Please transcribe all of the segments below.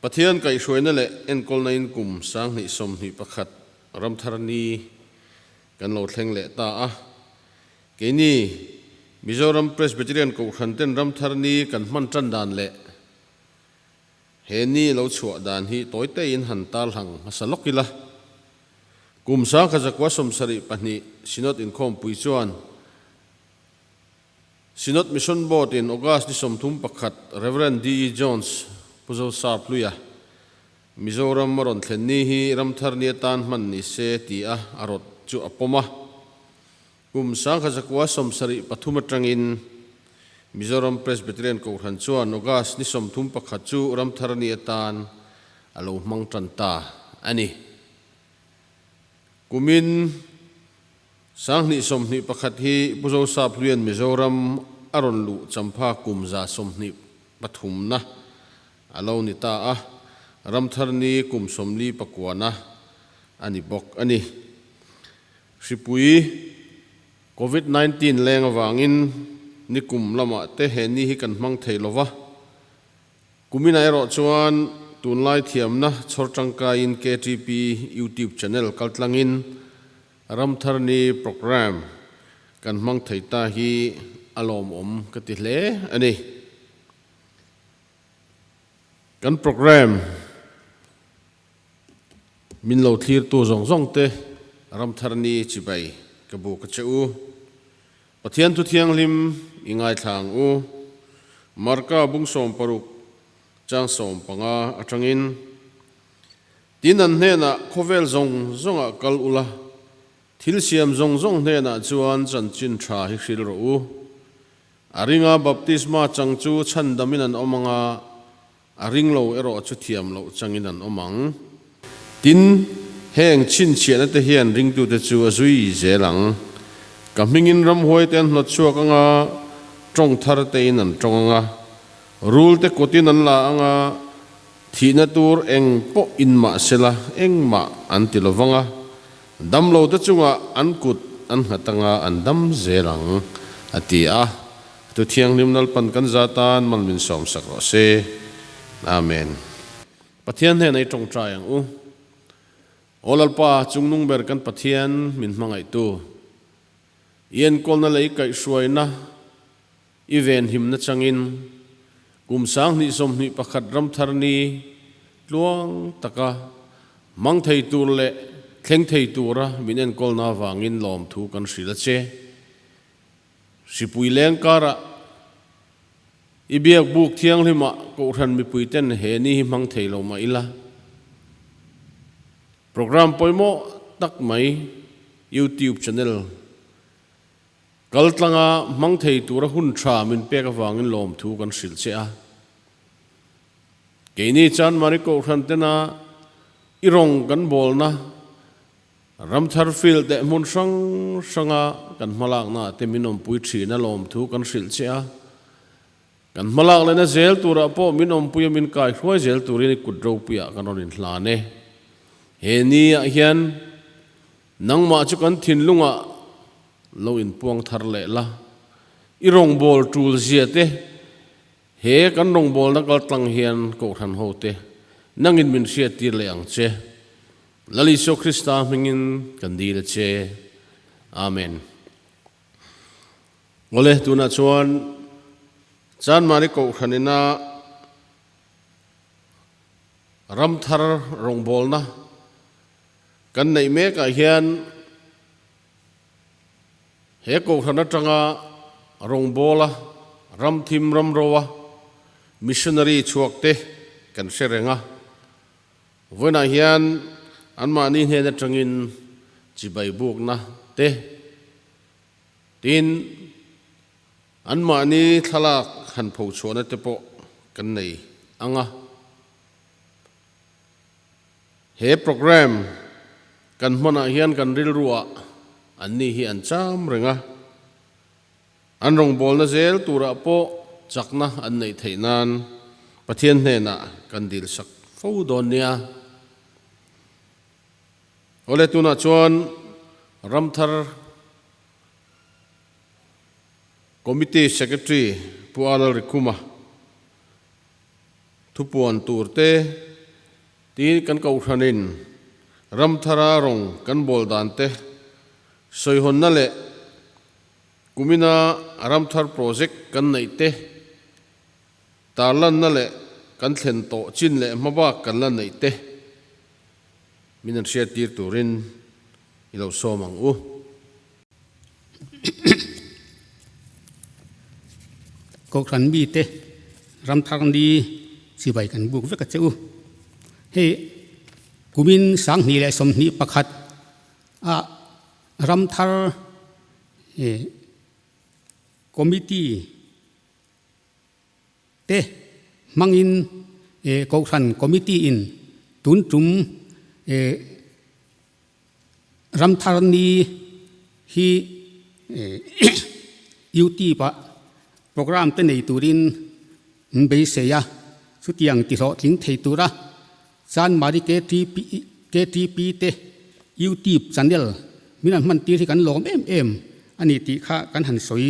Pathian kaihhruaina leh enkawlna in kum 2021 ramthar ni kan lo thleng leh ta a. Keini Mizoram Presbyterian Kohhran ten ramthar ni kan hman tan dan leh he ni lo chhuah dan hi tawi tein han tarhlang hmasa lawk ila. Kum 1972 Synod inkhawmpui chuan Synod Mission Board in August ni 31 Rev. D. E. Jones, Pu Zosa Hluia, Mizoram a rawn thlen ni hi ramthar ni atan hman ni se ti a a rawt chu a pawm a. Kum 1973 atangin Mizoram Presbyterian Kohhran chuan August ni 31 chu ramthar ni atan a lo hmang tan ta a ni. Kumin 2021 hi Pu Zosa Hluian Mizoram a rawn luh champha kum 123 na a lo ni ta a, ramthar ni kum 49 na a ni bawk a ni. Hripui Covid 19 leng avangin ni kum lamah te he ni hi kan hmang thei lova, kuminah erawh chuan tunlai thiamna chhawr tangkaiin KTP YouTube channel kaltlangin ramthar ni programme kan hmang thei ta hi a lawmawm ka ti hle a ni. Kan programme min lo thlirtu zawng zawng te ramthar ni chibai ka bu ka che u. Pathian thu thianghlim i ngaithla ang u. Marka bung 60 chang 15 atangin Tin an hnenah khawvel zawng zawngah kal ula, thil siam zawng zawng hnenah chuan chanchin tha hi hril rawh u. A ringa baptisma chang chu chhandamin an awm anga, a ring lo erawh chu thiam loh changin an awm ang. Tin, heng chhinchhiahna te hian ringtute chu a zui zel ang. Ka hmingin ramhuai te an hnawt chhuak anga, tawng thar tein an tawng anga, rul te kutin an la anga, Thihna tur eng pawh in mah sela engmah an ti lovang a, damlo te chungah an kut an nghat anga an dam zel ang, a ti a. Tu thianghlim Lalpan kan za tan mal min sawmsak rawh se. Amen. Pathian hnenah i tawngtai ang u. Aw Lalpa, chungnung ber kan Pathian min hmangaihtu, i enkawlna leh i kaihhruaina, I venhimna changin kum 2021 ramthar ni tluang taka hmang thei tur leh thleng thei tura min enkawlna avangin lawmthu kan hrilh a che. Hripui leng karah i biak buk thianghlimah Kohhran mipuiten he ni hi hmang thei lo mah ila. Programme pawimawh tak mai YouTube channel Kal tlanga hmang thei tura hun tha min pek avangin lawmthu kan hrilh che a. Keini Chanmari Kohhran tena i rawng kan bawlna Ramthar Field leh hmun hrang hranga kan hmalakna ah te min awmpui thin a lawmthu kan hrilh che a. Kan hmalak lehna zel turah pawh min awmpui a min kai hruai zel turin i kut ropuiah kan rawn inhlan e. He ni ah hian nangmah chu kan thinlungah lo inpuang thar leh la, i rawngbâwl ṭul zia te, he kan rawngbâwlna kal tlang hian Kohhran ho te nangin min hriattir leh ang che. Lal Isua Krista hmingin kan dil a che. Amen. Awle, tunah chuan Chanmari Kohhran ina ramthar rawngbâwlna kan neih mekah hian He Kohhran atanga rawngbawla ramthim ramroa missionary chhuak te kan hre reng a, vawiinah hian anmahni hnen atangin chibai bukna te tin anmahni thlalak han phochhuahna te pawh kan nei ang a. He programme kan hmanah hian kan rilruah an ni hi an cham reng a, an rawngbawlna zel turah pawh chakna an neih theih nan Pathian hnenah kan dilsak fo dawn nia. Awle tunah chuan Ramthar Committee Secretary Pu Alal Rikhuma thupuan tur te. Tin, kan kohhranin ramthara rawng kan bawl dan te sawihawnna leh kumina ramthar project kan neih te tarlanna leh kan thlen tawh chin leh hmabak kan la neih te min an hriattir turin i lo sawm ang u. Kohhran mite ramthar ni chibai kan buk vek a che u. Hei kumin 2021 a ramthar committee te hmangin Kohhran committee in tun tum Ramthar ni hi YouTube ah program te nei turin an beisei a, chutiang tihlawhtling thei tura Chanmari KTP te YouTube channel min an hman tir hi kan lawm em em a ni tih kha kan han sawi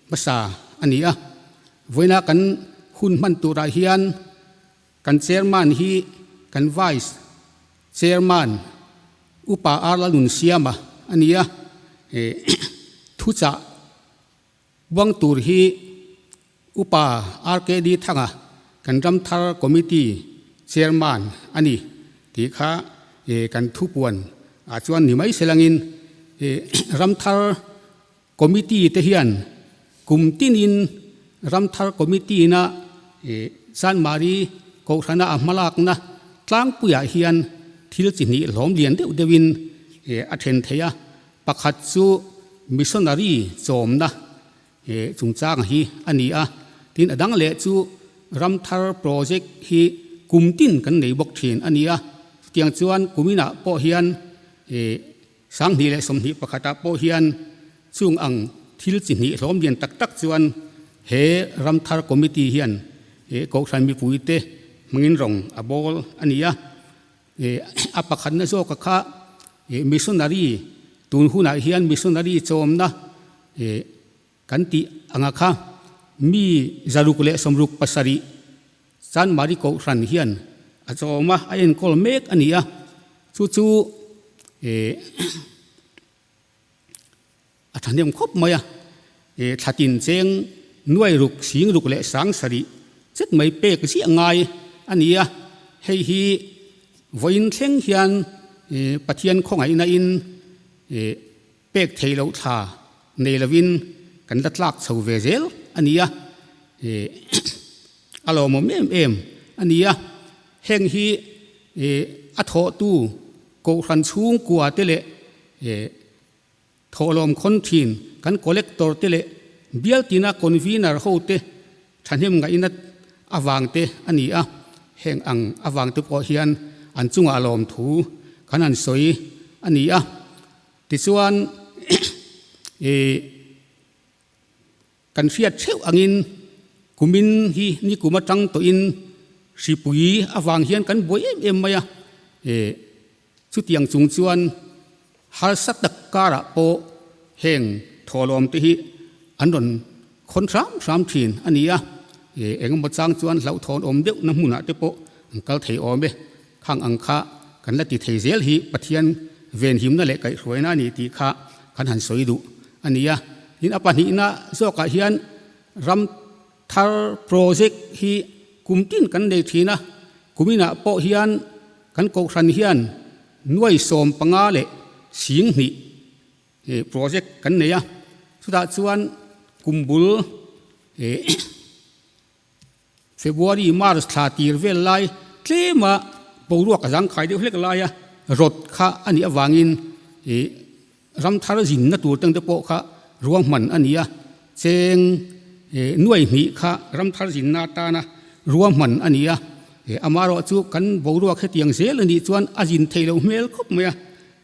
hmasa a ni a. Vawiina kan hun hman turah hian Kan Chairman hi kan Vice Chairman Upa Arla Nunsiama a ni a, thuchah buang tur hi Upa RKD Thanga kan Ramthar Committee Chairman a ni tih kha kan thupuan ah chuan ni mai selangin Ramthar Committee te hian kum tinin Ramthar Committee-na Chanmari Kohhrana a hmalakna tlangpuiah hian thil chi hnih hlawm lian deuh deuhin a then thei a, pakhat chu Missionary chawmna chungchang hi a ni a, tin a dang leh chu Ramthar Project hi kum tin kan nei bawk thin a ni a, chutiang chuan kuminah pawh hian 2021 ah pawh hian chung ang thil chi hnih hlawm lian tak tak chuan he Ramthar Committee hian Kohhran mipuite hmangin rawng a bawl a ni a. A pakhatna zawka kha Missionary tun hunah hian Missionary chawmna kan tih anga kha mi 167 Chanmari Kohhran hian a chawm a, a enkawl mek a ni a, chu chu a thahnem khawp mai a, thlatin cheng nuai ruk, sing ruk leh sang sarih chet mai pek ziah ngai a ni a, hei hi vawiin thleng hian Pathian khawngaihna in Pek thei loh thla nei lovin kan la tlak chho ve zel a ni a, a lawmawm em em a ni a. Heng hi a thawhtu Kohhran chhungkua te leh thawhlawm khawn thin kan collector te leh bialtina convener ho te thahnem ngaihna avang te a ni a. Heng ang avang te pawh hian an chungah lawmthu kan han sawi a ni a. Tichuan, ih, kan hriat theuh angin kumin hi ni kum atang tawhin hripui avang hian kan buai em em mai a, ih, chutiang chung chuan harsa tak karah pawh heng thawhlawm te hi an rawn khawn hram hram thin a ni a, ih, engemaw chang chuan hlauhthawn awm deuh na hmunah te pawh an kal thei awm e. Khang ang kha kan la ti thei zel hi Pathian venhimna leh kaihhruaina a ni tih kha kan han sawi duh a ni a. Tin, a pahnihna zawkah hian ram thar project hi kum tin kan nei thin a, kuminah pawh hian kan kohhran hian nuai 15 leh 20 project kan nei a, chutah chuan kum bul February, March thla tir vel lai tlema boruak a zangkhai deuh hlek laia rawt kha a nih avangin ih ramthar zinna tur teng te pawh kha ruahman a ni a, cheng ih nuai hnih kha ramthar zinna atana ruahman a ni a, ih amaherawh chu kan boruak hetiang zel a nih chuan a zin thei loh hmel khawp mai a,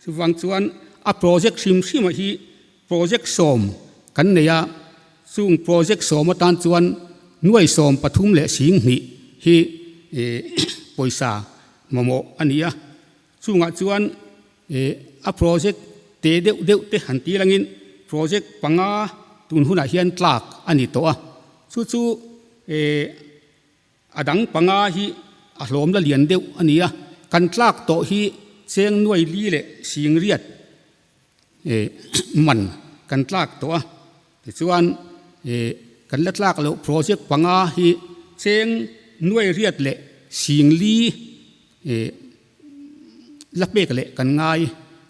chuvang chuan a project hrim hrim ah hi Project 10 kan nei a, chung project 10 atan chuan nuai 13 leh 20 hi pawisa mamawh a ni a. Chungah chuan a project te deuh deuh te han ti langin project panga tun hunah hian tlak a ni tawh a, chu chu A dang panga hi a hlawm la lian deuh a ni a. Kan tlak tawh hi cheng nuai li leh sing riat man kan tlak tawh a. Tichuan kan la tlak loh project panga hi cheng nuai riat leh sing li la pek leh kan ngai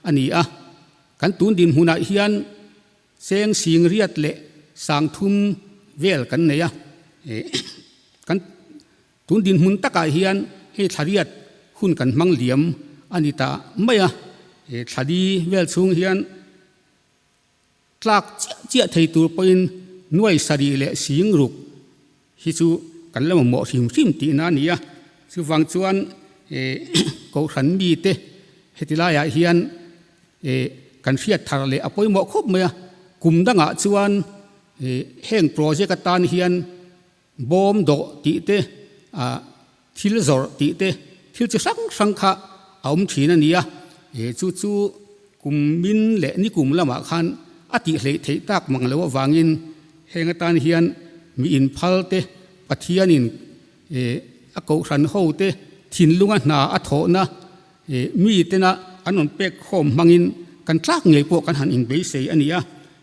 a ni a. Kan tun dinhmunah hian Cheng sing riat leh sang thum vel kan nei a, kan tun dinhmun takah hian hei thla riat hun kan hmang liam a ni ta mai a, thla li vel chhung hian tlak chiah chiah thei tur pawhin nuai sarih leh sing ruk hi chu kan la mamawh hrim hrim tihna a ni a, chuvang chuan Kohhran mite heti laiah hian kan hriat thar leh a pawimawh khawp mai a, kum dangah chuan heng project atan hian bawm dawh tih te, thil zawrh tih te, thil chi hrang hrang kha a awm thin a ni a, chu chu kum min leh ni kum lamah khan a tih hleih theih tak mang lo avangin heng atan hian mi inphal te Pathianin a kohhran ho te thinlunga hna a thawhna mi tena an rawn pek khawm hmangin kan tlak ngei pawh kan han inbeisei a ni a,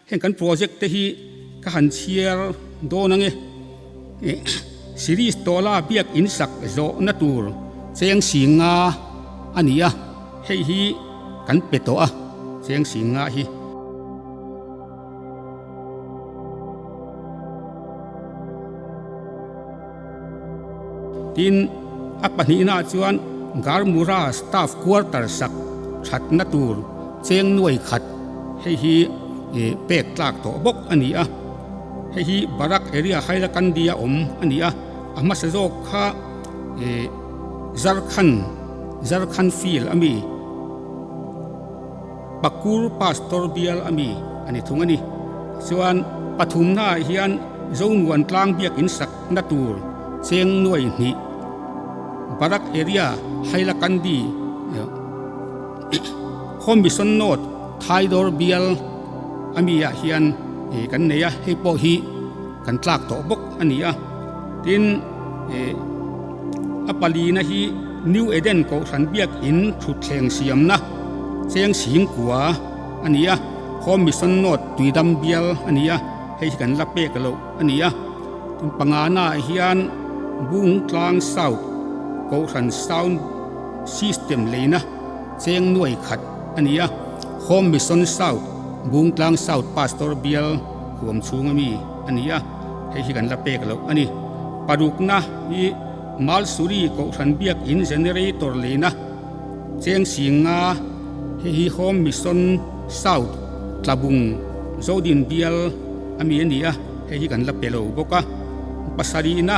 heng kan project te hi ka han chhiar dawn ange. Series tawla biak in sak zawhna tur cheng singa a ni a, hei hi kan pe tawh a, cheng singa hi. Tin, a pahnihnaah chuan Garmura Staff Quarter sak thatna tur cheng nuai khat hei hi pek tlak tawh bawk a ni a. Hei hi Barak Area Hailakandi a awm a ni a, a hmasa zawk kha Zarkhan Zarkhan Field a mi. Pakur Pastor bial a mi a ni thung a ni. Chuan pathumnaah hian Zonuan tlang biakin sakna tur cheng nuai hnih Barak Area Hailakandi Home Mission North Thaidawr bial a mi ah hian kan nei a, hei pawh hi kan tlak tawh bawk a ni a. Tin, a palina hi New Eden Kohhran Biakin thutthleng siamna cheng singkua a ni a, Home Mission North Tuidam bial a ni a, hei hi kan la pek loh a ni a. Tin, pangana ah hian Bungtlang South Kohhran Sound System leina cheng nuai khat a ni a, Home Mission South Bungtlang South Pastor bial huam chhung ami a ni a, hei hi kan la pek loh a ni. Parukna hi Malsuri Kohhran Biakin Generator leina cheng singa hei hi Home Mission South Tlabung Zodin bial ami a ni a, hei hi kan la pe lo bawk a. Pasarihna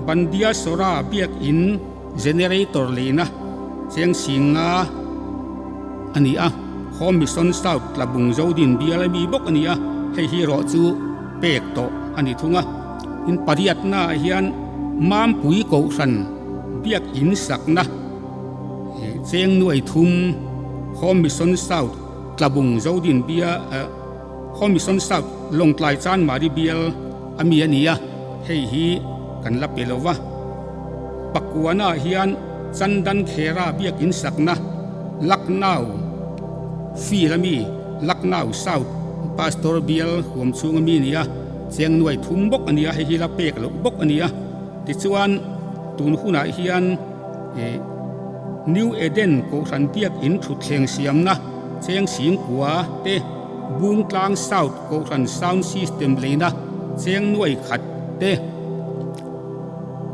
Bandia Sora Biakin Generator leina cheng singa a ni a, Home Mission South Tlabung Zodin bial ami bawk a ni a, hei hi erawh chu pek tawh a ni thung a. In pariatnaah hian Mampui Kohhran Biakin sakna cheng nuai thum Home Mission South Tlabung Zodin bia Home Mission South Lawngtlai Chanmari bial a mi a ni a, hei hi kan la pe lo va. Pakuanaah hian Chandan Khera Biakin sakna Lucknow Field a mi Lucknow South Pastor bial huam chhung a mi a ni a. Cheng nuai thum bawk a ni a, hei hi la pek loh bawk a ni a. Tichuan, tun hunah hian New Eden Kohhran Biakin thutthleng siamna Cheng Singkua te, Bungtlang South Kohhran Sound System leina Cheng nuai khat te,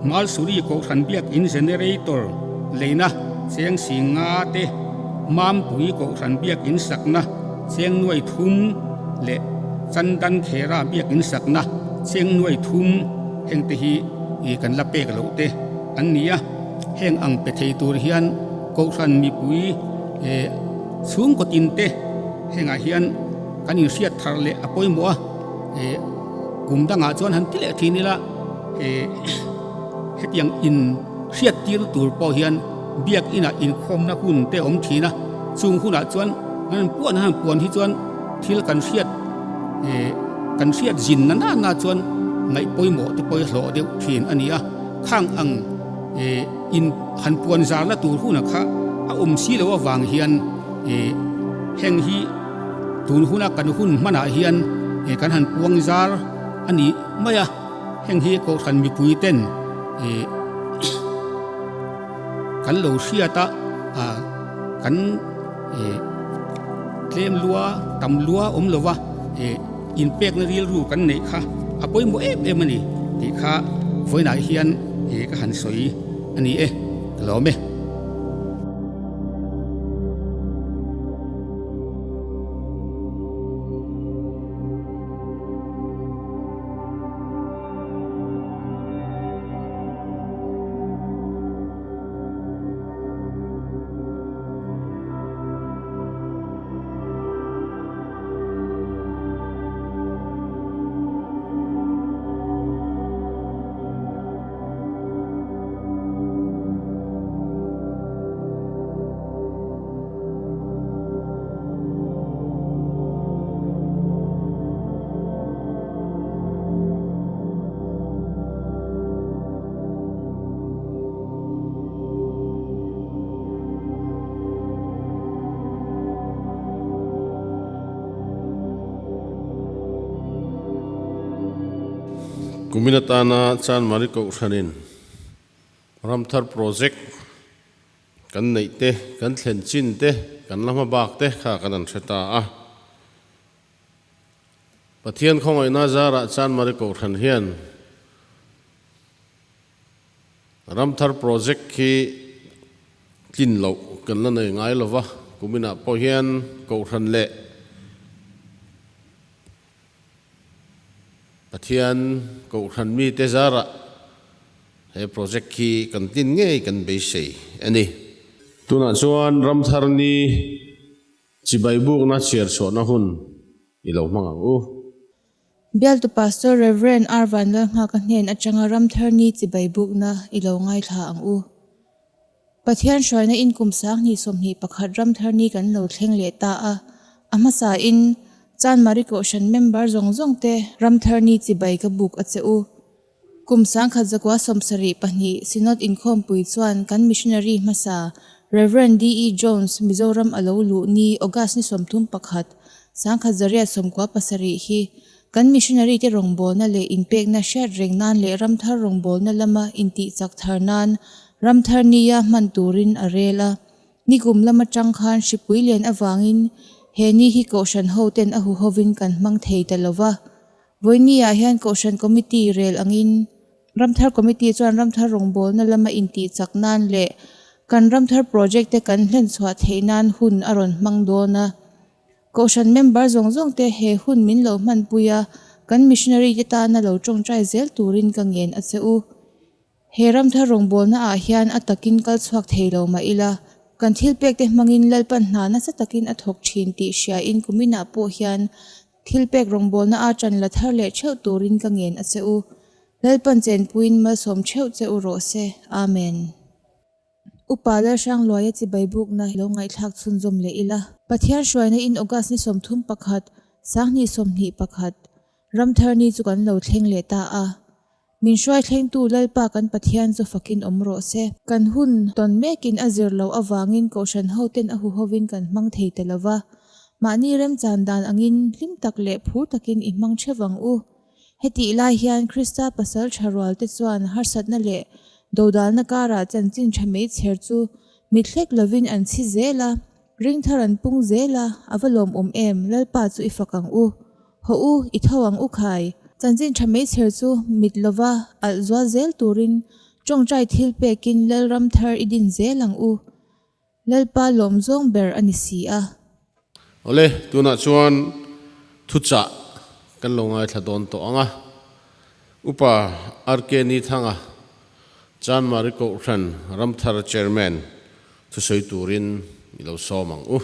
Malsuri Kohhran Biakin Generator leina Cheng Singa te, Mampui Kohhran Biakin sakna Cheng nuai thum leh Chandan Khera Biakin sakna Cheng nuai thum heng te hi kan la pek loh te an ni a. Heng ang pe thei tur hian Kohhran mipui chhungkaw tin te hengah hian kan inhriat thar leh a pawimawh a. Kum dangah chuan han ti leh thin ila hetiang in hriat tir tur pawh hian biakinah inkhawmna hun te awm thin a, chung hunah chuan an puan han puan hi chuan thil kan hriat kan hriat zin na na na chuan ngaih pawimawh te pawh hi hlawh deuh thin a ni a, khang ang in han puan zarna tur huna kha a awm si lo avang hian heng hi tun huna kan hun hmanah hian kan han puang zar a ni mai a, heng hi Kohhran mipui ten kan lo hriat a, kan tlem lua tam lua awm lo va inpekna rilru kan neih kha a pawimawh em em a ni tih kha vawiinah hian ka han sawi a ni e, ka lawm e. Kumin atana Chanmari Kohhranin Ramthar Project kan neih te, kan thlen chin te, kan la hma bak te kha kan an hre ta a. Pathian khawngaihna zarah Chanmari Kohhran hian Ramthar Project hi tlin loh kan la nei ngai lova, kuminah pawh hian Kohhran leh Pathian Kohhran mite zarah he project hi kan tlin ngei kan beisei a ni. Tunah chuan Ramthar ni Chibai bukna chhiar chhuahna hun i lo hmang ang u. Bialtu Pastor Rev. R. Vanlalnghaka hnen atanga Ramthar ni chibai bukna i lo ngaithla ang u. Pathian hruaina in kum 2021 Ramthar ni kan lo thleng leh ta a, a hmasa in Chanmari Kohhran member zawng zawng te Ramthar ni chibai ka buk a che u. Kum 1972 Synod inkhawmpui chuan kan missionary hmasa Rev. DE. Jones Mizoram a lo luh ni August ni 31, 1997 hi kan missionary te rawngbawlna leh inpekna hriat reng nan leh ramthar rawngbawlna lama intihchak thar nan ramthar nia hman turin a rel a. Nikum lam atang khan hripui lian avangin he ni hi Kohhran hoten a huhovin kan hmang thei ta lova. Vawinia hian Kohhran Committee rel angin Ramthar Committee chuan Ramthar rawngbawlna lama intihchak nan leh kan Ramthar project te kan hlenchhuah theih nan hun a rawn hmang dawn a. Kohhran member zawng zawng te he hun min lo hmanpui a, kan missionary te tana lo tawngtai zel turin ka ngen a che u. He Ramthar rawngbawlna ah hian a takin kal chhuak thei lo mah ila, kan thil pek te hmangin Lalpan hna nasa takin a thawk thin tih hria in kuminah pawh hian thil pek rawngbawlna a tan la thar leh theuh turin ka ngen a che u. Lalpan chenpuiin malsawm theuh che u rawh se. Amen. Upa Lalhrangluaia chibai bukna lo ngaihthlak chhunzawm leh ila. Pathian hruaina in August ni 31, 2021, Ramthar ni chu kan lo thleng leh ta a. Min hruai thlengtu Lalpa kan Pathian chu fakin awm rawh se. Kan hun tawn mekin a zir loh avangin Kohhran hoten a huhovin kan hmang thei ta lo va. Mahni remchan dan angin hlim tak leh phur takin i hmang theuh ang u. Hetih lai hian Krista pasal tha rual te chuan harsatna leh dodalna karah chanchin tha mai chher chu mithlek lovin an chhi zel a, ringthar an pung zel a, a va lawmawm em, Lalpa chu i fak ang u. Haw u, i tho ang u khai. Chanchin tha meichher chu mit lova alh zual zel turin tawngtai thil pekin Lalram thar i din zel ang u. Lalpa lawm zawng ber a ni si a. Awle, tunah chuan thuchah kan lo ngaithla dawn tawh ang a. Upa RK Nithanga, Chanmari Kohhran Ramthar Chairman thusawi turin i lo sawm ang u.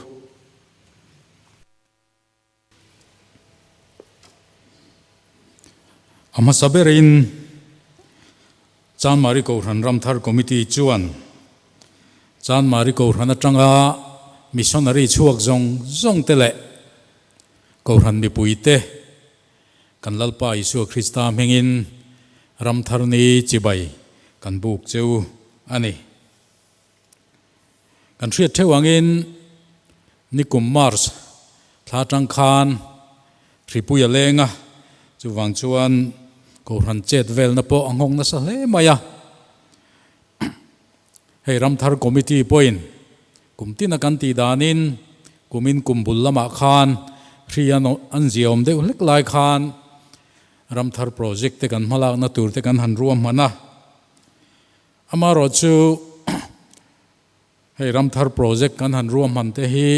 A hmasa berin Chanmari Kohhran Ramthar Committee chuan Chanmari Kohhran atanga missionary chhuak zawng zawng te leh Kohhran mipuite kan Lalpa Isua Krista hmingin Ramthar ni chibai kan buk che u. a ni. Kan hriat theuh angin nikum March thla atang khan hripui a leng a, chuvang chuan Kohhran chet velna pawh a nghawk nasa hle mai a. Hei Ramthar Committee pawhin kum tina kan tih danin kumin kum bul lamah khan hri an ziaawm deuh hlek lai khan Ramthar project te kan hmalakna tur te kan han ruahman a. Amaherawhchu hei Ramthar project kan han ruahman te hi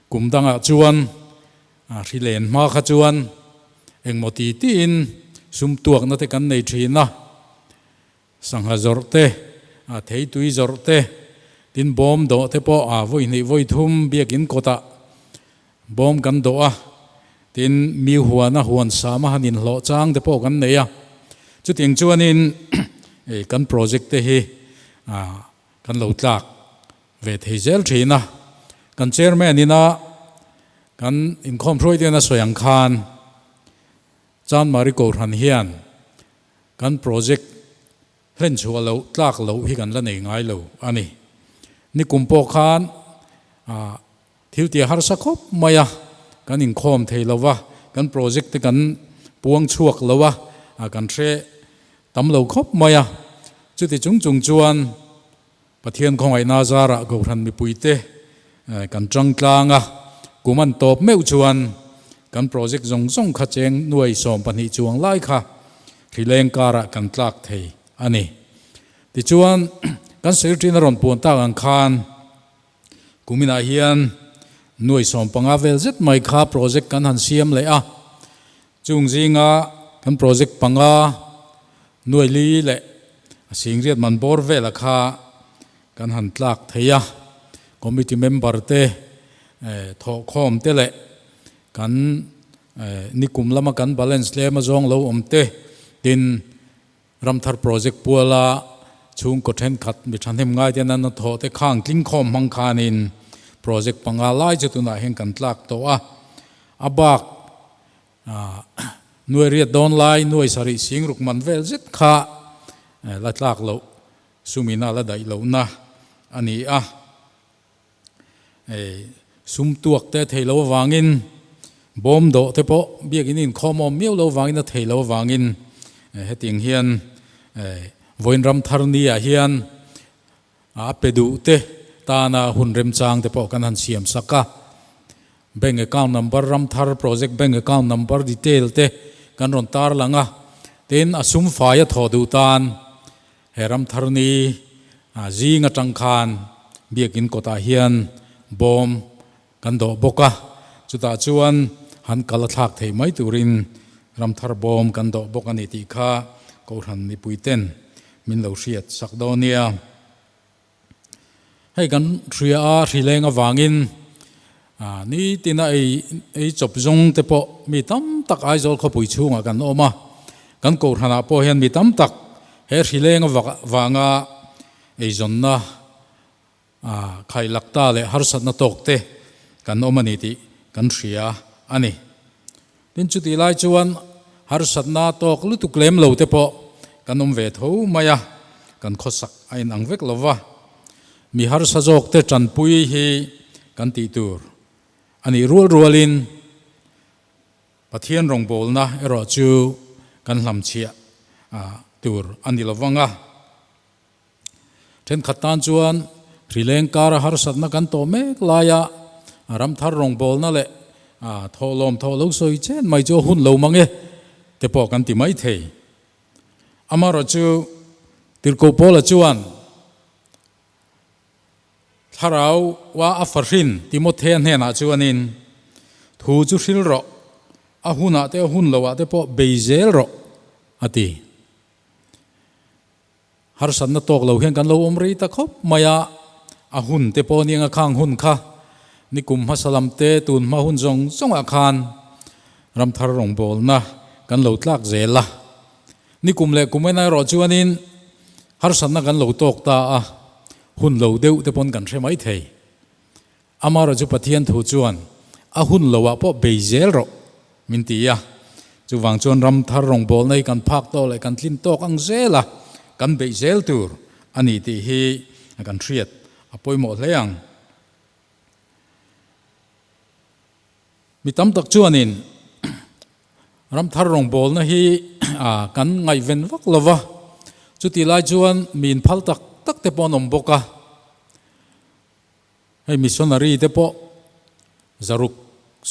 kum dangah chuan hri len hma kha chuan engmaw ti tiin sum tuakna te kan nei thin a. Sangha zawrh te, a theitui zawrh te, tin bawm dawh te pawh a vawi hnih vawi thum biakin kawtah bawm kan dawh a, tin mi huana huan sama han inhlawh chang te pawh kan nei a. Chutiang chuanin kan project te hi kan lo tlak ve thei zel thin a. Kan chairman ina kan inkhawm hruai te a sawi ang khan Chanmari Kohhran hian Kan project hlen chhuah loh tlak loh hi kan la nei ngai lo a ni. Nikum pawh khan thil tia harsa khawp mai a, kan inkhawm thei lo va, kan project te kan puang chhuak lo a, kan hre tam lo khawp mai a. Chuti chung chung chuan Pathian khawngaihna zarah Kohhran mipuite kan tang tlang a, kum an tawp meuh chuan kan project zawng zawng kha cheng nuai 12 chuang lai kha hrileng karah kan tlak thei a ni. Tichuan, kan secretary a rawn puan tak ang khan kuminah hian nuai 15 vel zet mai kha project kan han siam leh a, Chung zinga kan project panga nuai li leh a singriat man bawr vela kha kan han tlak thei a, committee member te thawhkhawm te leh kan nikum lama kan balance tlem a zawng lo awm te tin Ramthar project puala chhungkaw thenkhat mi thahnem ngai ten an thawh te khang tlingkhawm hmang khanin project panga lai chu tunah hian kan tlak tawh a, a bak Nuai riat dawn lai nuai sarih sing ruk man vel zet kha la tlak loh sumina la daih lohna a ni a. Sum tuak te a thei lo avangin bawm dawh te pawh biakin inkhawm awm miau lo avangin a thei lo avangin hetiang hian vawiin ram thar ni ah hian A pe duh te tana hun remchang te pawh kan han siam sak a. Bank account number, Ramthar project bank account number detail te kan rawn tar lang a. Tin, a sum fai a thawh duh tan he Ramthar ni zing atang khan biakin kawtah hian bawm kan dawh bawk a. Chutah chuan han kal a thlak thei mai turin Ramthar bawm kan dawh bawk a ni tih kha Kohhran mipui ten Min lo hriat sak dawn nia. Hei kan hria a, hrileng avangin nitina ei ei chawp zawng te pawh mi tam tak Aizawl khawpui chhungah kan awm a, kan Kohhranah pawh hian mi tam tak he hrileng avanga eizawnna Khaih lakta leh harsatna tawk te kan awm a ni tih kan hria a ni. Tin, chutih lai chuan harsatna tawk lutuk lem lo te pawh kan awm ve tho mai a, kan khawsak a inang vek lo va. Mi harsa zawk te tanpui hi kan tih tur a nih rual rualin Pathian rawngbawlna erawh chu kan hlamchhiah tur a ni lo vang a. Thenkhat tan chuan hrileng kara harsatna kan tawh mek laia ramthar rawngbawlna leh thawhlawm thawh lo sawi chen mai chu a hun lo mang e te pawh kan ti mai thei. Amaherawhchu Tirhkoh Paula chuan Thlarau wa a fahrin Timothea hnenah chuanin thu chu hril rawh, a hunah te a hun loah te pawh bei zel rawh a ti. Harsatna tawk lo hian kan lo awm rei ta khawp mai a, a hun te pawh nia khang hun kha nikum hmasa lam te tun hma hun zawng zawngah khan ramthar rawngbawlna kan lo tlak zel a. Nikum leh kum en erawh chuanin harsatna kan lo tawk ta a, hun lo deuh te pawn kan hre mai thei. Amaherawhchu Pathian thu chuan a hun loah pawh bei zel rawh min ti a, chuvang chuan ram thar rawngbawlna hi kan phak tawk leh kan tlin tawk ang zel a, kan beih zel tur a a ni tih hi kan hriat a pawimawh hle ang. Mi tam tak chuanin ramthar rawngbawlna hi kan ngaihven vak lo va, chutih lai chuan mi inphal tak tak te pawh an awm bawk a. Hei missionary te pawh zaruk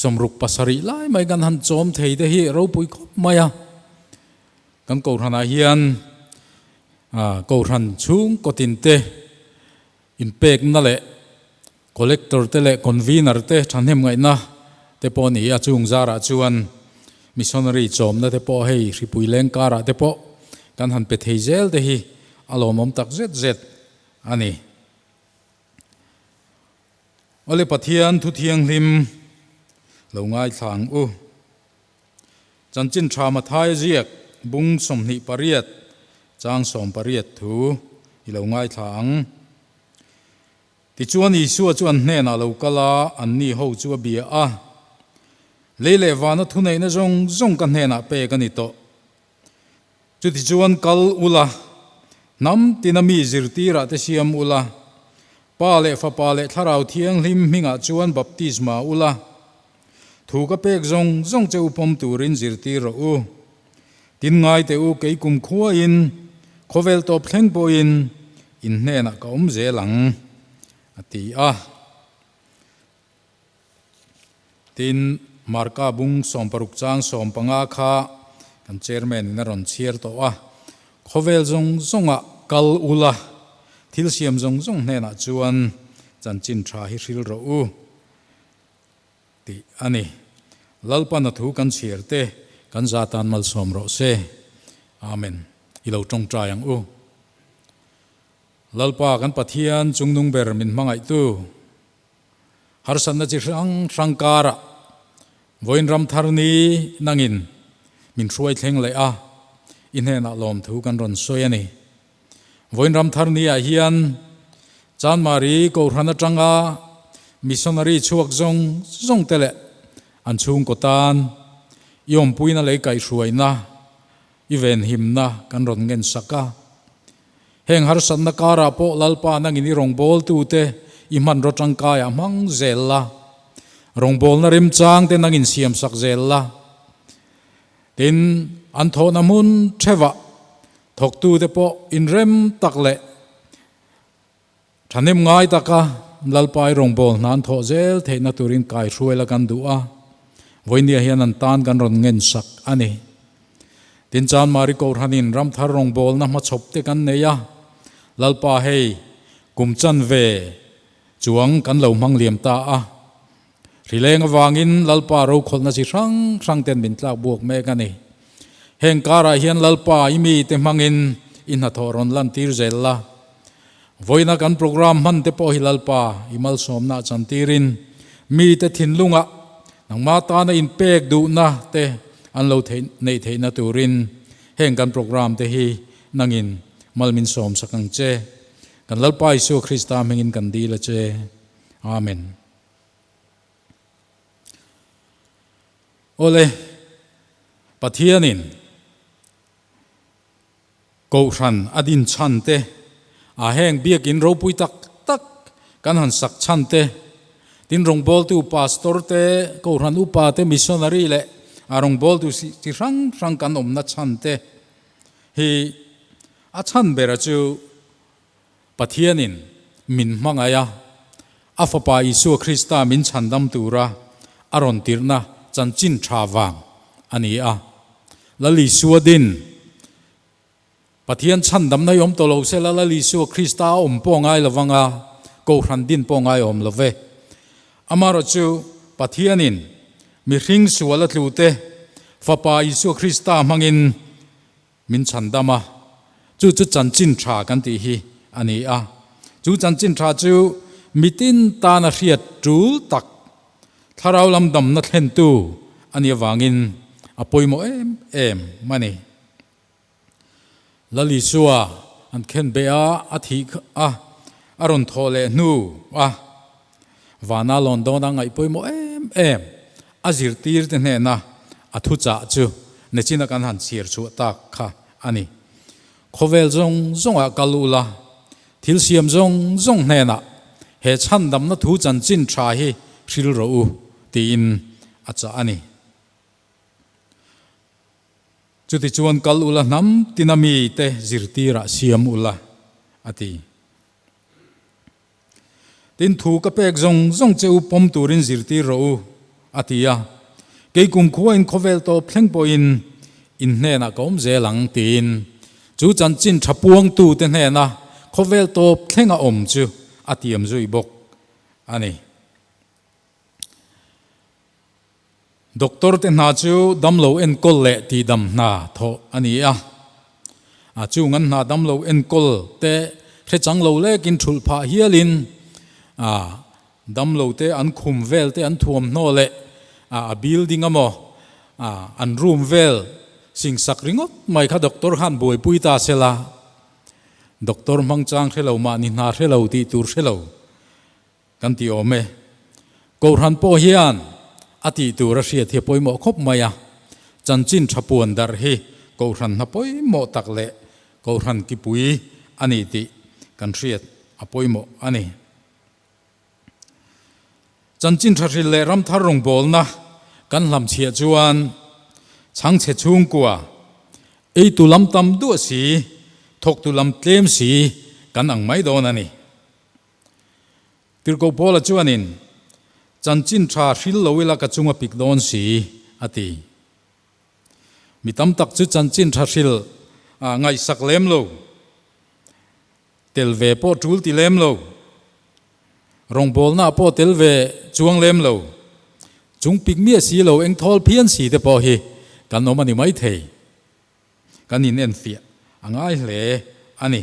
sawmruk pasarih lai mai kan han chawm thei te hi ropui khawp mai a. Kan kohhranah hian kohhran chhungkaw te inpekna leh collector te leh convener te thahnem ngaihna te pawh a ni a, chung zarah chuan missionary chawmna te pawh hei hripui leng karah te pawh kan han pe thei zel te hi a lawmawm tak zet zet a ni. Awle Pathian thu thianghlim lo ngaithla ang u. Chanchin tha Mathaia ziak bung 28 chang 18 thu i lo ngaithla ang. Tichuan Isua chu an hnenah lo kal a, anni ho chu a bia a. Lei leh vana thuneihna zawng zawng ka hnenah pek a ni tawh. Chutichuan kal ula, hnam tina mi zirtirah te siam ula, Pa leh Fapa leh Thlarau Thianghlim hmingah chuan baptisma ula, thu ka pek zawng zawng che u pawm turin zirtir rawh u. Tin ngai teh u, kei kum khuain, khawvel tawp thleng pawhin in hnenah ka awm zel ang, a ti a. Tin, Marka bung 60 chang 15 kha kan chairman in a rawn chhiar tawh a, Khawvel zawng zawngah kal ula, thil siam zawng zawng hnenah chuan chanchin tha hi hril rawh u tih a ni. Lalpan a thu kan chhiar te kan za tan malsawm rawh se. Amen. I lo tawngtai ang u. Lalpa kan Pathian chungnung ber min hmangaihtu. Harsatna chi hrang hrang karah vawiin ram thar ni nangin min hruai thleng leh a, i hnenah lawmthu kan rawn sawi a ni. Vawiin ram thar ni ah hian Chanmari Kohhran atanga missionary chhuak zawng zawng te leh an chhungkaw tan i awmpuina lei kaihhruaina i venhimna kan rawn ngen sak a. Heng harsatna karah pawh Lalpa nangin i rawngbawltute i hmanraw tangkaiah hmang zel la, rawngbawlna remchang te nangin siamsak zel la. Tin, an thawhna hmun theuhah thawktute pawh inrem tak leh thahnem ngai taka Lalpa i rawngbawlhna an thawh zel theihna turin kaihruai la kan duh a, vawinia hian an tan kan rawn ngensak a ni. Tin Chanmari Kohhranin ramthar rawngbawlna hmachhawp te kan nei a, Lalpa hei kum chanve chuang kan lo hmang liam ta a. Hrileng avangin Lalpa rokhawlhna chi hrang hrang ten min tlak buak mek a ni. Heng karah hian Lalpa i mite hmangin i hnathawh rawn lantir zel la. Vawiina kan program hman te pawh hi Lalpa i malsawmna chantirin mite thinlungah nangmah tana inpek duhna te an lo neih theihna turin heng kan program te hi nangin mal min sawmsak ang che. Kan Lalpa Isua Krista hmingin kan dil a che. Amen. Awle, Pathianin Kohhran a din chhan te, a heng biakin ropui tak tak kan han sak chhan te, tin rawngbawltu pastor te, Kohhran upa te, missionary leh a rawngbawltu chi hrang hrang kan awmna chhan te hi a chhan bera chu Pathianin min hmangaih a, a Fapa Isua Krista min chhandam tura a rawn tirhna chanchin tha vang a ni a. Lal Isua din Pathian chhandamna hi awm tawh lo sela, Lal Isua Krista a awm pawh ngai lo vang a, Kohhran din pawh ngai awm lo ve. Amaherawhchu Pathianin mihring sual a tlute Fapa Isua Krista hmangin Min chhandam a, chu chu chanchin tha kan tih hi a ni a. Chu chanchin tha chu mitin tana hriat tul tak, thlarau lam damna thlentu a nih avangin a pawimawh em em a ni. Lal Isua an khen beh a, a thih a, a rawn thawh leh hnu a, vana lawn dawna ngaih pawimawh em em A zirtirte hnena a thuchah chu nachina kan han chhiar chhuah tak kha a ni. Khawvel zawng zawngah kal ula, Thil siam zawng zawng hnenah he chhandamna thu chanchin tha hi hril rawh u, tiin a chah a ni. Chutichuan kal ula hnam tina mite zirtirah siam ula, a ti. Tin, thu ka pek zawng zawng che u pawm turin zirtir rawh u, a ti a. Kei kumkhuain khawvel tawp thleng pawhin in hnenah ka awm zel ang, tiin chu chanchin tha puangtute hnena khawvel tawp thlenga awm chu a tiam zui bawk a ni. Doctor te hna chu damlo enkawl leh tihdam hna thawh a ni a. A chung an hna damlo enkawl te hre chang lo lekin thulh phah hialin a damlo te an khum vel te an thuamhnaw leh a building emaw an room vel singsak ringawt mai kha doctor khan buaipui ta sela doctor hmang chang hre lo mahni hna hre lo tih tur hre lo Kan ti awm e. Kohhran pawh hian a tih tur a hriat hi a pawimawh khawp mai a, chanchin tha puan darh hi Kohhran hna pawimawh tak leh Kohhran kipui a ni tih kan hriat a pawimawh a ni. Chanchin tha hril leh ramthar rawngbawlna kan hlamchhiah chuan chhangchhe chhungkua eitu lam tam duah si, thawktu lam tlem si kan ang mai dawn a ni. Tirhkoh Paula chuanin, Chanchin tha hril lo ila ka chung a pik dawn si, a ti. Mi tam tak chu chanchin tha hril ngaihsak lem lo, tel ve pawh tul ti lem lo, rawngbawlnaah pawh tel ve chuang lem lo, chung pik miah si lo engthawl phian si te pawh hi kan awm a ni maithei. Kan inenfiah a ngai hle a ni.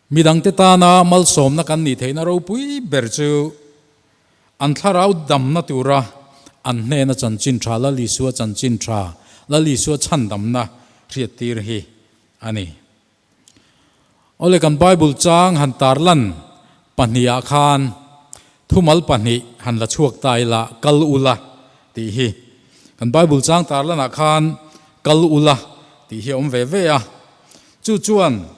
Midangte tana malsawmna kan nih theihna ropui ber chu an thlarau damna tura an hnena chanchin tha, Lal Isua chanchin tha, Lal Isua chhandamna hriattir hi a ni. Awle kan Bible chang han tarlan pahnihah khan thumal pahnih han la chhuak ta ila, kal ula tih hi. Kan Bible chang tarlanah khan kal ula tih hi a awm ve ve a, chu chuan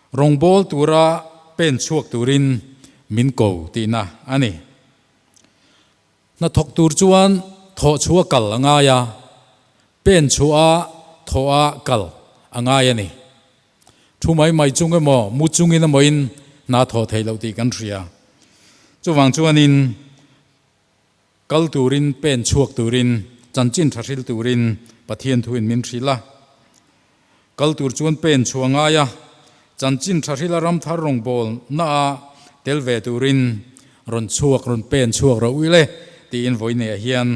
Rawngbâwl tura pen chhuak turin min ko tihna a ni. Hnathawk tur chuan thawh chhuah kal a ngai a, pen chhuah a thawh a kal a ngai a ni. Thu mai mai chung emaw, mu chungin emawin hna thawh theih loh tih kan hria. Chuvang chuanin Kal turin, pen chhuak turin, chanchin tha hril turin Pathian thuin min hrilh a. Kal tur chuan pen chhuah ngai a, chanchin tha hrila ram thar rawngbâwl naah tel ve turin rawn chhuak, rawn pen chhuak rawh uile tiin vawineah hian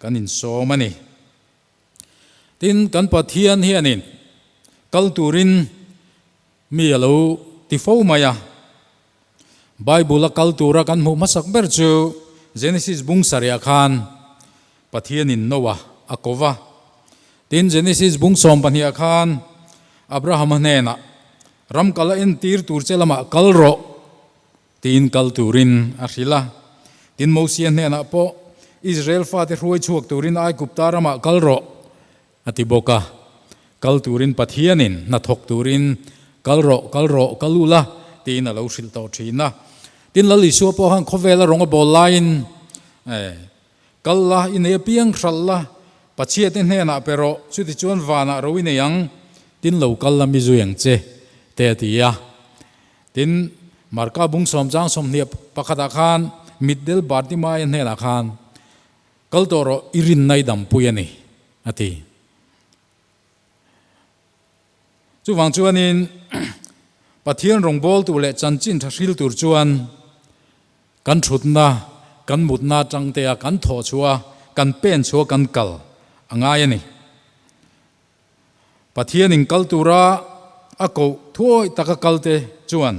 kan insawm a ni. Tin, kan Pathian hianin kal turin mi a lo ti fo mai a. Bible a kal tura kan hmuh hmasak ber chu Genesis bung sarih ah khan Pathianin Noah a ko va. Tin, Genesis bung 12 ah khan Abrahama hnenah, Ram kal a entir tur che lamah kal rawh, tiin kal turin a hrilh a. Tin, Mosia hnenah pawh, Israel fate hruai chhuak turin Aigupta ramah kal rawh, A ti bawk a, Kal turin Pathianin hna thawk turin kal rawh, kal rawh, kal u la, tiin a lo hrilh tawh thin a. Tin, Lal Isua pawh khan khawvela rawng a bawl laiin, Kal la, i nei apiang hralh la, Pathiate hnenah pe rawh, chutichuan vanah ro i nei ang, tin lo kal la mi zui ang che, te a ti a. Tin, Marka bung sawm chang 21 ah khan mitdel Bartimaia hnenah khan, Kal tawh rawh, i rinna i dampui a ni, a ti. Chuvang chuanin Pathian rawngbâwl tur leh chanchin tha hril tur chuan kan thutna, kan mutna atangtea kan thawh chhuah a, kan pen chhuah a, kan kal a ngai a ni. Pathianin kal tura a koh thuawih taka kalte chuan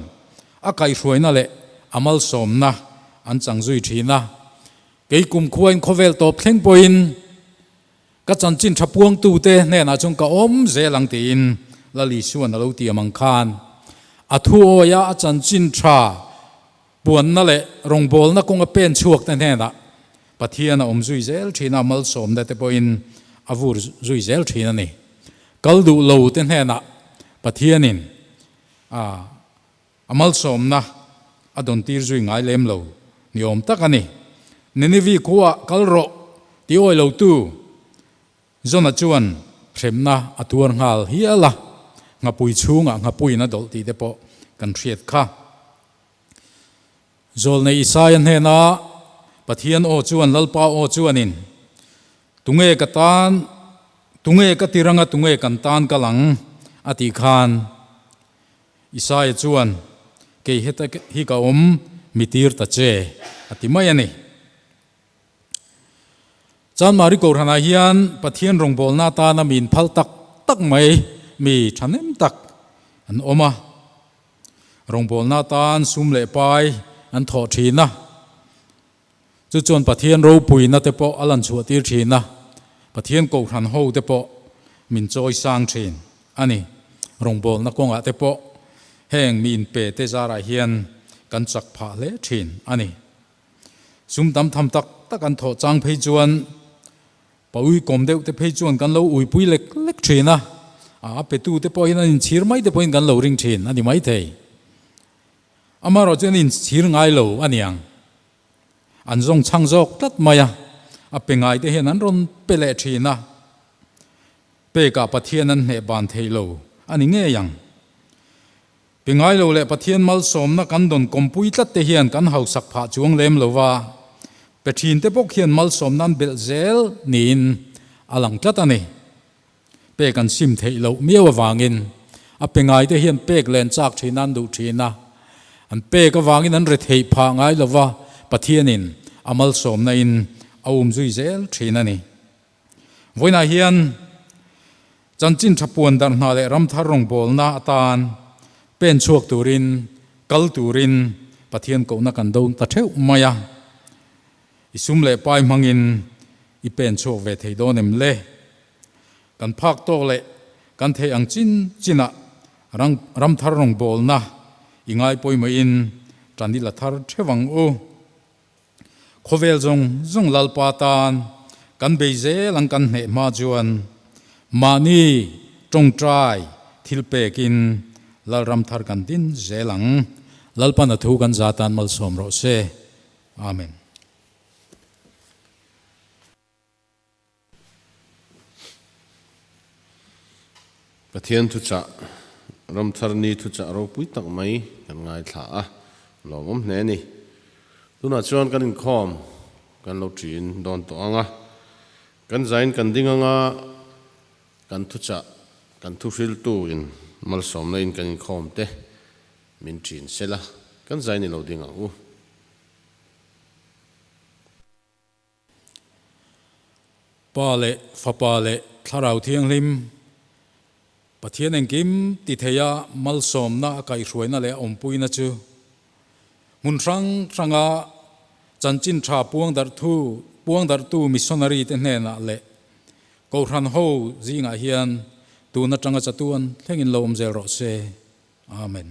a kaihhruaina leh a malsawmna an chang zui thin a. Kei kumkhuain khawvel tawp thleng pawhin ka chanchin tha puangtute hnenah chuan ka awm zel ang tiin Lal Isua'n a lo tiam ang khan a thuawia a chanchin tha puanna leh rawngbawlna kawnga pen chhuakte hnenah Pathian a awm zui zel thin a, malsawmna te pawhin a vur zui zel thin a ni. Kal duh lo te hnenah Pathianin a. A malsawmna a dawn tir zui ngai lem lo ni awm tak a ni. Ninevi khuaah kal rawh ti awi lotu Jona chuan hremna a tuar nghal hial a, nghapui chhungah nghapuiin a dawlh tih te pawh kan hriat kha. Zawlnei Isaia hnena Pathian aw chuan Lalpa aw chuanin, Tunge ka tan, tunge ka tir anga tunge kan tan kal ang? a tih khan Isaia chuan, Kei heta hi ka awm, mi tir ta che, a ti mai a ni. Chanmari Kohhranah hian Pathian rawngbawlna atana mi inphal tak tak mai mi thahnem tak an awm a. Rawngbawlna atan sum leh pai an thawh thin a, chu chuan Pathian ropuina te pawh a lan chhuah tir thin a, Pathian Kohhran ho te pawh min chawi sang thin a ni. Rawngbawlna kawngah te pawh heng mi inpe te zarah hian kan chak phah hle thin a ni. Sum tam tham tak tak an thawh chang phei chuan pa ui kawm deuh te phei chuan kan lo uipui lek lek thin a, a petu te pawhin an inchhir mai te pawhin kan lo ring thin a ni maithei. Amaherawh chu an inchhir ngai lo a niang. An zawng chhang zawk tlat mai a, a pe ngai te hian an rawn pe leh thin a. Pekah Pathian an hneh ban thei lo a ni ngei ang. Pe ngai lo leh Pathian malsawmna kan dawn kawmpui tlat te hian kan hausak phah chuang lem lo va, pe thin te bawk hian malsawmna an belh zel niin a lang tlat a ni. Pek an sim theih loh miau avangin a pe ngai te hian pek len chak thin a an duh thin a, an pek avangin an retheih phah ngai lo va, Pathianin a malsawmna in a umzui zel thin a ni. Vawiinah hian chanchin tha puan darh hna leh ramthar rawngbawlna atan pen chhuak turin kal turin Pathian kohna kan do ta theuh mai a. I sum leh pai hmangin i pen chhuak ve thei dawn em le? Kan phak tawk leh kan theih ang chin chinah ramthar rawngbawlna i ngai pawimawhin tan i la thar theuh ang u. Khawvel zawng zawng Lalpa tan kan bei zel ang kan hneh hma chuan mahni tawngtai thil pekin Lalram thar kan din zel ang. Lalpan a thu kan za tan malsawm rawh se. Amen. Pathian thuchah, Ramthar ni thuchah ropui tak mai kan ngaithla a, lawmawm hle a ni. Tunah chuan kan inkhawm kan lo ṭin dawn tawh ang a, kan zain kan ding ang a, kan thuchah, kan thuhriltu in malsawmna in kan inkhawm te min ṭin sela, kan zain i lo ding ang u. Pa leh Fapa leh Thlarau Thianghlim, Pathian engkim ti theia malsawmna a kaihhruaina leh a awmpuina chu hmun hrang hranga chanchin tha puang darhtu puang darhtu missionary te hnenah leh Kohhran ho zingah hian tun atanga chatuan thlengin lo awm zel rawh se. Amen.